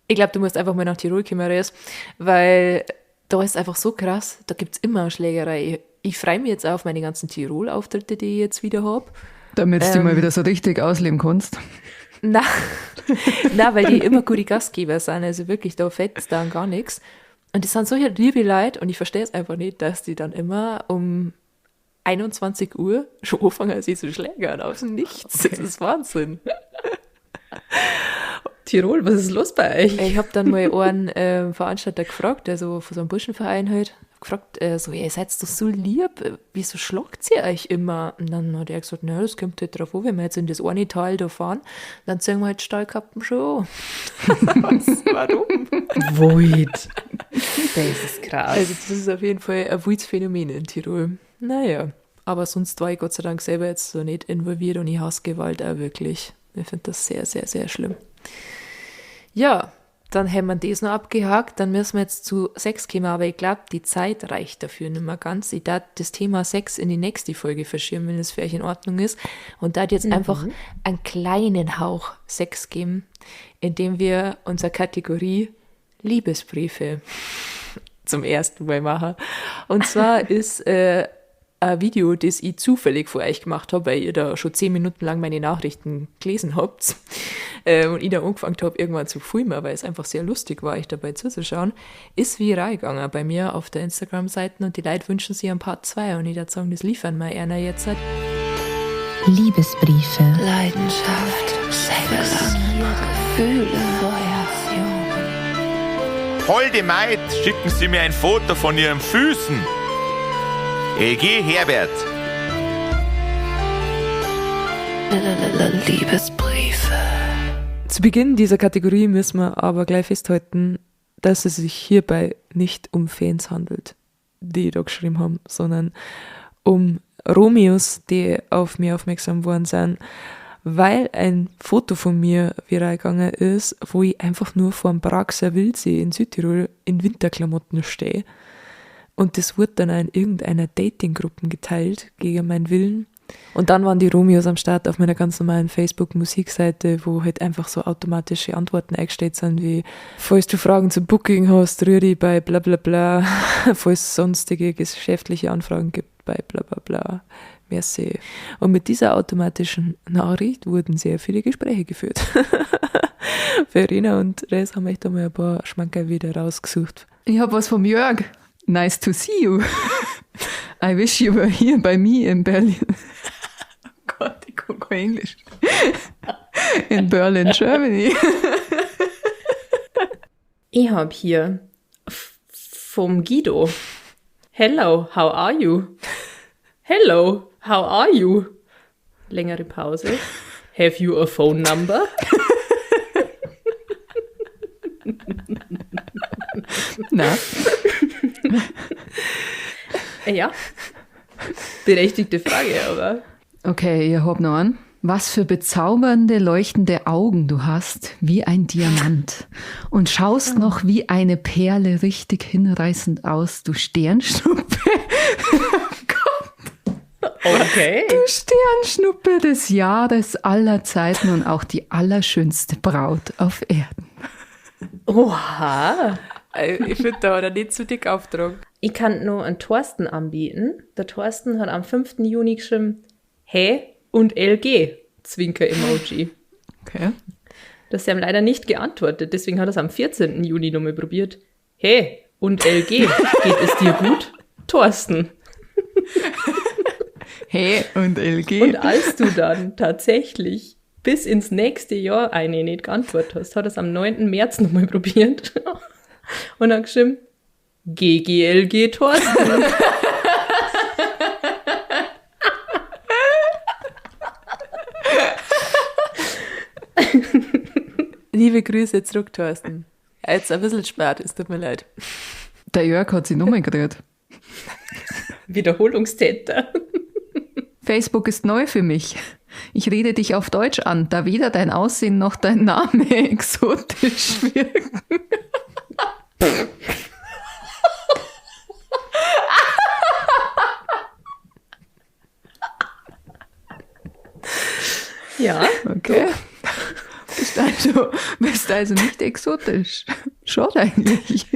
Ich glaube, du musst einfach mal nach Tirol kommen, Res, weil da ist einfach so krass, da gibt es immer eine Schlägerei. Ich freue mich jetzt auch auf meine ganzen Tirol-Auftritte, die ich jetzt wieder habe. Damit du die mal wieder so richtig ausleben kannst. Na, na, weil die immer gute Gastgeber sind. Also wirklich, da fällt dann gar nichts. Und das sind solche liebe Leute und ich verstehe es einfach nicht, dass die dann immer um 21 Uhr schon anfangen, sich zu schlägern aus dem Nichts. Das ist Wahnsinn. Tirol, was ist los bei euch? Ich habe dann mal einen Veranstalter gefragt, also von so einem Burschenverein halt, gefragt, so, ihr seid doch so lieb, wieso schlagt ihr euch immer? Und dann hat er gesagt, naja, das kommt halt drauf an, wenn wir jetzt in das eine Tal da fahren, dann ziehen wir halt Stahlkappen schon an. Was? Warum? Void. Das ist krass. Also das ist auf jeden Fall ein wildes Phänomen in Tirol. Naja, aber sonst war ich Gott sei Dank selber jetzt so nicht involviert und ich hasse Gewalt auch wirklich. Ich finde das sehr, sehr, sehr schlimm. Ja, dann haben wir das noch abgehakt, dann müssen wir jetzt zu Sex kommen, aber ich glaub, die Zeit reicht dafür nicht mehr ganz. Ich darf das Thema Sex in die nächste Folge verschieben, wenn es für euch in Ordnung ist. Und da jetzt einfach einen kleinen Hauch Sex geben, indem wir unsere Kategorie Liebesbriefe zum ersten Mal machen. Und zwar ist ein Video, das ich zufällig vor euch gemacht hab, weil ihr da schon 10 Minuten lang meine Nachrichten gelesen habt und ich da angefangen hab, irgendwann zu filmen, weil es einfach sehr lustig war, euch dabei zuzuschauen, ist viral gegangen bei mir auf der Instagram-Seite und die Leute wünschen sich ein Part 2 und ich würde sagen, das liefern wir einer jetzt. Liebesbriefe, Leidenschaft, Sex, Gefühle, Feuer. Holde Maid, schicken Sie mir ein Foto von Ihren Füßen. LG Herbert. Liebesbriefe. Zu Beginn dieser Kategorie müssen wir aber gleich festhalten, dass es sich hierbei nicht um Fans handelt, die da geschrieben haben, sondern um Romeos, die auf mich aufmerksam geworden sind, weil ein Foto von mir viral gegangen ist, wo ich einfach nur vor dem Pragser Wildsee in Südtirol in Winterklamotten stehe. Und das wurde dann auch in irgendeiner Datinggruppe geteilt, gegen meinen Willen. Und dann waren die Romeos am Start auf meiner ganz normalen Facebook-Musikseite, wo halt einfach so automatische Antworten eingestellt sind, wie, falls du Fragen zum Booking hast, rühr dich bei bla bla bla, falls es sonstige geschäftliche Anfragen gibt, bei bla bla bla. Merci. Und mit dieser automatischen Nachricht wurden sehr viele Gespräche geführt. Verena und Res haben echt einmal ein paar Schmankerl wieder rausgesucht. Ich hab was vom Jörg. Nice to see you. I wish you were here by me in Berlin. Oh Gott, ich kann kein Englisch. In Berlin, Germany. Ich hab hier vom Guido. Hello, how are you? Hello, how are you? Längere Pause. Have you a phone number? Na? Ja. Berechtigte Frage, aber. Okay, ihr habt noch einen. Was für bezaubernde, leuchtende Augen du hast, wie ein Diamant. Und schaust noch wie eine Perle richtig hinreißend aus, du Sternschnuppe. Okay. Du Sternschnuppe des Jahres aller Zeiten und auch die allerschönste Braut auf Erden. Oha. Ich finde, da hat er nicht zu dick aufgetragen. Ich kann nur einen Thorsten anbieten. Der Thorsten hat am 5. Juni geschrieben, Hey und LG, Zwinker-Emoji. Okay. Das haben leider nicht geantwortet, deswegen hat er es am 14. Juni nochmal probiert. Hey und LG, geht es dir gut? Thorsten. Hey und LG. Und als du dann tatsächlich bis ins nächste Jahr eine nicht geantwortet hast, hat er es am 9. März nochmal probiert und hat geschrieben, GGLG Thorsten. Liebe Grüße zurück, Thorsten. Jetzt ein bisschen spät, es tut mir leid. Der Jörg hat sich nochmal gerührt. Wiederholungstäter. Facebook ist neu für mich. Ich rede dich auf Deutsch an, da weder dein Aussehen noch dein Name exotisch wirken. Ja. Okay. Bist also nicht exotisch. Schade eigentlich.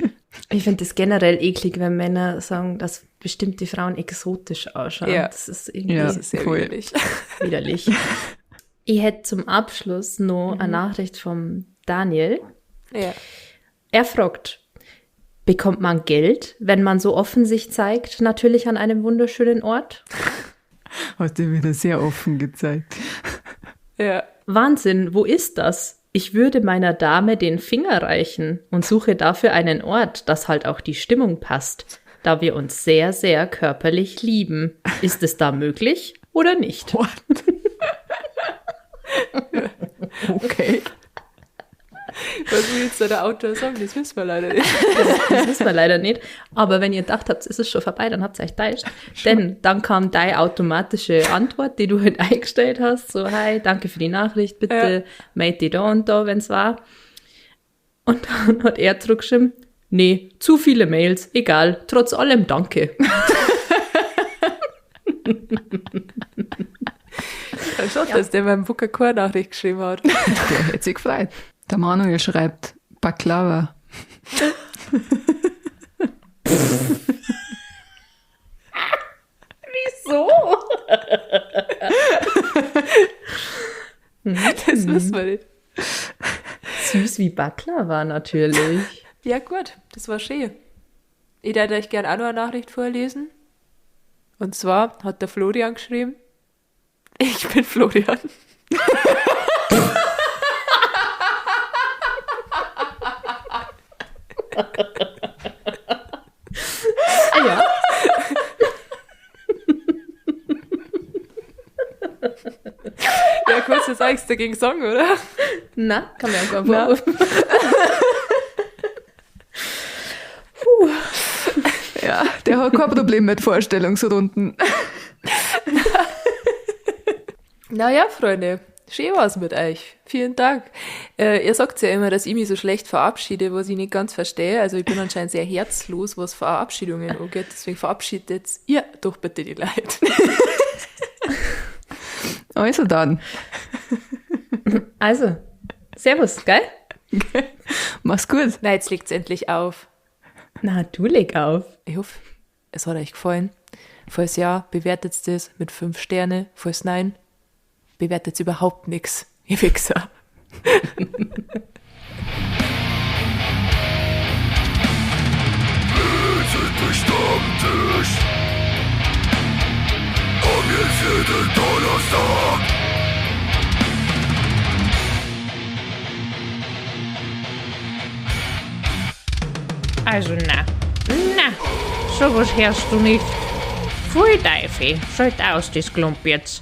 Ich finde das generell eklig, wenn Männer sagen, dass bestimmte Frauen exotisch ausschauen. Ja. Das ist irgendwie Ja, Das ist sehr voll. widerlich. widerlich. Ich hätte zum Abschluss noch eine Nachricht vom Daniel. Ja. Er fragt, bekommt man Geld, wenn man so offen sich zeigt, natürlich an einem wunderschönen Ort? Hast du wieder sehr offen gezeigt. Ja. Wahnsinn, wo ist das? Ich würde meiner Dame den Finger reichen und suche dafür einen Ort, dass halt auch die Stimmung passt, da wir uns sehr, sehr körperlich lieben. Ist es da möglich oder nicht? What? Okay. Was will jetzt da der Autor sagen? Das wissen wir leider nicht. Das wissen wir leider nicht. Aber wenn ihr gedacht habt, es ist schon vorbei, dann habt ihr euch täuscht. Denn dann kam deine automatische Antwort, die du halt eingestellt hast. So, hi, danke für die Nachricht, bitte meld dich da und da, wenn's war. Und dann hat er zurückgeschrieben, nee, zu viele Mails, egal, trotz allem danke. Ja, schon, dass der beim Booker keine Nachricht geschrieben hat. Der hätte sich gefreut. Der Manuel schreibt Baklava. Wieso? Das wissen wir nicht. Süß wie Baklava natürlich. Ja, gut, das war schön. Ich würde euch gerne auch noch eine Nachricht vorlesen. Und zwar hat der Florian geschrieben, ich bin Florian. Ah, ja. Ja, kurz, das eigentlich dagegen sagen, oder? Na, kann man ja gar Na. vorrufen. Ja, der hat kein Problem mit Vorstellungsrunden. Naja, Freunde, schön war's mit euch. Vielen Dank. Ihr sagt ja immer, dass ich mich so schlecht verabschiede, was ich nicht ganz verstehe. Also ich bin anscheinend sehr herzlos, was Verabschiedungen angeht. Deswegen verabschiedet ihr doch bitte die Leute. Also dann, Also, servus, gell? mach's gut. Na, jetzt legt's endlich auf. Na, du leg auf. Ich hoffe, es hat euch gefallen. Falls ja, bewertet das mit 5 Sterne. Falls nein, bewertet überhaupt nichts, ihr Wichser. Stammtisch. Komm jetzt jeden Donnerstag. Also na, na, sowas hörst du nicht. Pfui Teufel, schalt aus, das Klump jetzt.